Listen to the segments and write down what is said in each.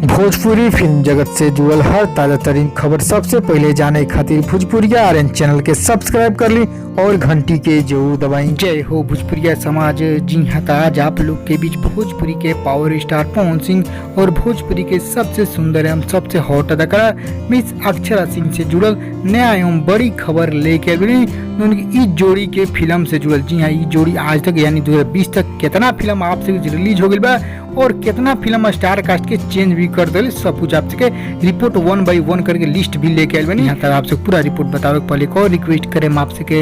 Bhojpuri film जगत से जुड़ल हर ताजा तरीन खबर सबसे पहले जाने खातिर भोजपुरिया आर्यन चैनल के सब्सक्राइब कर ली और घंटी के जरूर दबाई। जय हो भोजपुरिया समाज। जी हाँ, आज आप लोग के बीच भोजपुरी के पावर स्टार पवन सिंह और भोजपुरी के सबसे सुंदर एवं सबसे हॉट अदाकारा मिस अक्षरा सिंह से जुड़ल नया एवं बड़ी खबर लेके आइल उनकी इस जोड़ी के फिल्म से जुड़ल। जी हाँ, ई जोड़ी आज तक यानी 2020 तक कितना फिल्म आपसे रिलीज हो गई बा और कितना फिल्म स्टार कास्ट के चेंज भी कर दिल, सब कुछ आपसे रिपोर्ट वन बाई वन करके लिस्ट भी लेके आइल बनी। यहाँ तक आपसे पूरा रिपोर्ट बतावे के पहले एक और रिक्वेस्ट करें आपसे के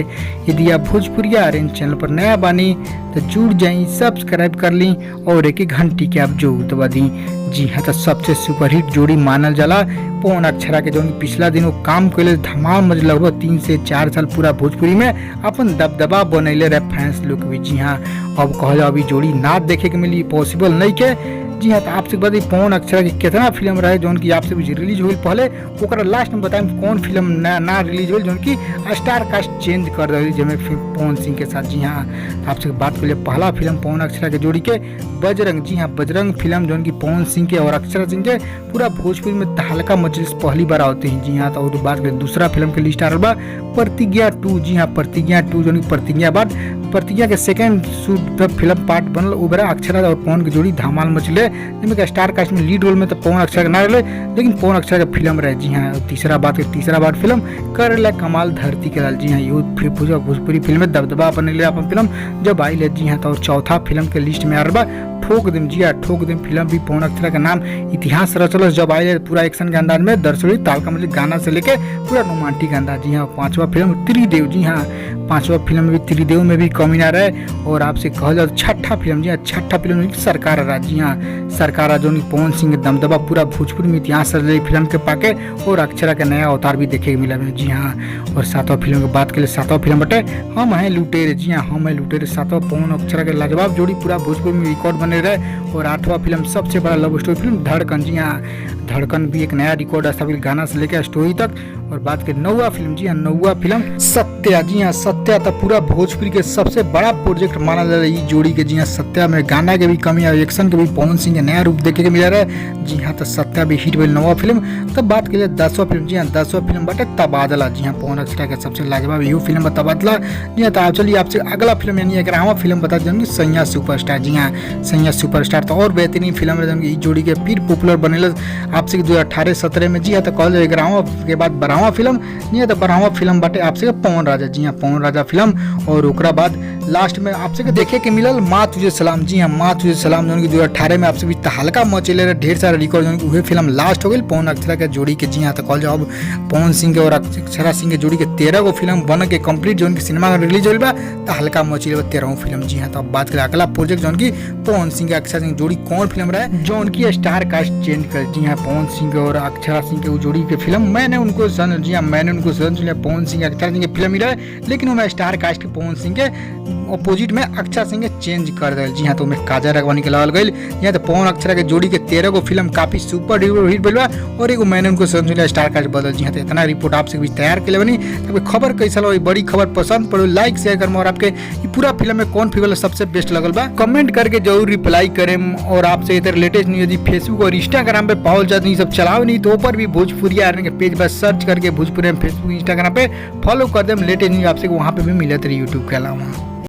यदि आप भोजपुरिया आर्यन चैनल पर नया बानी तो जुड़ जाई, सब्सक्राइब कर ली और एक घंटी के आप जरूर दबा दी। जी हाँ, तो सबसे सुपरहिट जोड़ी मानल जाला पवन अक्षरा के, जो पिछला दिन वो काम कैले धमाल मच लगभग 3 से 4 साल पूरा भोजपुरी में अपन दबदबा बनैले रहे फैंस लोग भी। जी हाँ, अब कहल अभी जोड़ी ना देखे के मिली पॉसिबल नहीं के। जी हाँ, तो आपसे बता पवन अक्षरा की कितना फिल्म रहे जौन की आपसे भी रिलीज हुई पहले, ओकरा लास्ट में बताएं कौन फिल्म ना ना रिलीज हुई जौन की स्टार कास्ट चेंज कर रही जिसमें पवन सिंह के साथ। जी हाँ, तो आपसे बात कर पहला फिल्म पवन अक्षरा के जोड़ी के बजरंग। जी हाँ, बजरंग फिल्म जौन की पवन सिंह के और अक्षरा सिंह के पूरा भोजपुरी में तहलका मजलिस पहली बार आते हैं। जी हाँ, तो और बात करें दूसरा फिल्म के लिस्ट आ रहा बा प्रतिज्ञा 2। जी हाँ, प्रतिज्ञा 2 जौन की प्रतिज्ञा बाद प्रतिज्ञा के सेकंड शूट पर फिल्म पार्ट बनल उबरा अक्षरा और पवन की जोड़ी धमाल मचले, जिसमें स्टार कास्ट में लीड रोल में तो पवन अक्षरा के ना रहे लेकिन पवन अक्षरा के फिल्म रहे। जी हाँ, तीसरा बात तीसरा बार फिल्म कर ला कमाल धरती के लाल। जी हाँ, यो फिर भोजपुरी फिल्म में दबदबा बनले अपन फिल्म जब आई ले। जी हाँ, तो और चौथा फिल्म के लिस्ट में आ रहा ठोक दिम। जी हाँ, ठोक दिम फिल्म भी पवन अक्षरा के नाम इतिहास रचल जब आई पूरा एक्शन के अंदाज में दर्शोई तालका मतलब गाना से लेके पूरा रोमांटिक अंदाज। जी हाँ, पांचवा फिल्म त्रिदेव। जी हाँ, पांचवा फिल्म में भी त्रिदेव में भी कमी ना रहे। और आपसे कहल जाए छठा फिल्म। जी हाँ, छठा फिल्म सरकार राज। जी हाँ, सरकार राज जो पवन सिंह के दमदबा पूरा भोजपुरी में इतिहास रच फिल्म के पाके और अक्षरा के नया अवतार भी देखे के मिला। जी हाँ, और सातवां फिल्म के बात करें सातवां फिल्म बटे हम हैं लुटेरे। जी हाँ, हम हैं लुटेरे सातवां पवन अक्षरा के लाजवाब जोड़ी पूरा भोजपुरी में रिकॉर्ड बने रहे। और आठवां फिल्म सबसे बड़ा लव स्टोरी फिल्म धड़कन। जी हाँ, धड़कन भी एक नया रिकॉर्ड स्थापित गाना से लेकर स्टोरी तक। और बात करें नौवा फिल्म। जी हाँ, नौवा फिल्म सत्या। जी हाँ, सत्या तो पूरा भोजपुरी के सबसे बड़ा प्रोजेक्ट माना जा रहा है जोड़ी के। जी हाँ, सत्या में गाना के भी कमी और एक्शन के भी पवन सिंह के नया रूप देखे के मिला रहा है। जी हाँ, तो सत्या भी हिट भइल नौवा फिल्म। तब बात करिए 10वां फिल्म। जी हाँ, 10वां फिल्म बाटे तबादला। जी हाँ, पवन अक्षरा के सबसे लाजवाब you film तबादला। जी हाँ, तो आप चलिए आपसे अगला फिल्म यानी 11वां फिल्म बता देंगे सैया सुपरस्टार। जी हाँ, सैया सुपरस्टार तो और बेहतरीन फिल्म रहे जोड़ी के फिर पॉपुलर बनेल आपसे 2018-17 में। जी हाँ, तो कहल 11वां के बाद 12वां फिल्म। जी हाँ, तो 12वां फिल्म बाटे आपसे पवन राजा। जी हाँ, पवन राजा फिल्म। और ओकरा बाद लास्ट में आपसे के देखे के मिलल माँ तुझे सलाम। जी हाँ, माँ तुझे सलाम जौन की 2018 में आपसे भी तहलका मचेले रहे ढेर सारा रिकॉर्ड जौन की उहे फिल्म लास्ट हो गई पवन अक्षरा के जोड़ी के। जी हाँ, तो कहल जाओ अब पवन सिंह के और अक्षरा सिंह के जोड़ी के 13 गो फिल्म बन के कंप्लीट जौन की सिनेमा रिलीज हो बा तहलका मचेले 13 फिल्म। जी हाँ, तो अब बात करें अगला प्रोजेक्ट जौन की पवन सिंह के अक्षरा सिंह जोड़ी कौन फिल्म रहे जौन की स्टार कास्ट चेंज कर। जी हाँ, पवन सिंह और अक्षरा सिंह के जोड़ी के फिल्म मैंने उनको सन। जी हाँ, मैंने उनको सन सुना पवन सिंह अक्षरा सिंह के फिल्म ही रहे लेकिन वो स्टार कास्ट के पवन सिंह के अपोजिट में अक्षरा सिंह के चेंज कर दिल। जी हाँ, तो उसमें काजल राघवानी के लगावल गई। जी हाँ, तो पवन अक्षरा के जोड़ी के 13 गो फिल्म काफी सुपर डुपर हिट भइल बा और एगो मैंने उनको सन सुना स्टार कास्ट बदल। जी हाँ, तो इतना रिपोर्ट आपसे बीच तैयार के बनी। तब खबर कैसा लगी, बड़ी खबर पसंद पड़ो लाइक शेयर करम और आपके पूरा फिल्म में कौन फिल्म सबसे बेस्ट लगल बा कमेंट करके जरूर रिप्लाई करें। और आपसे इधर लेटेस्ट न्यूज यदि फेसबुक और इंस्टाग्राम पे पावल जाती नहीं सब चलाओ नहीं तो ऊपर भी भोजपुरी आर्यन के पेज पर सर्च करके भोजपुरी फेसबुक इंस्टाग्राम पे फॉलो कर दें। लेटेस्ट न्यूज आपसे वहाँ पे भी मिलत रही यूट्यूब के अलावा।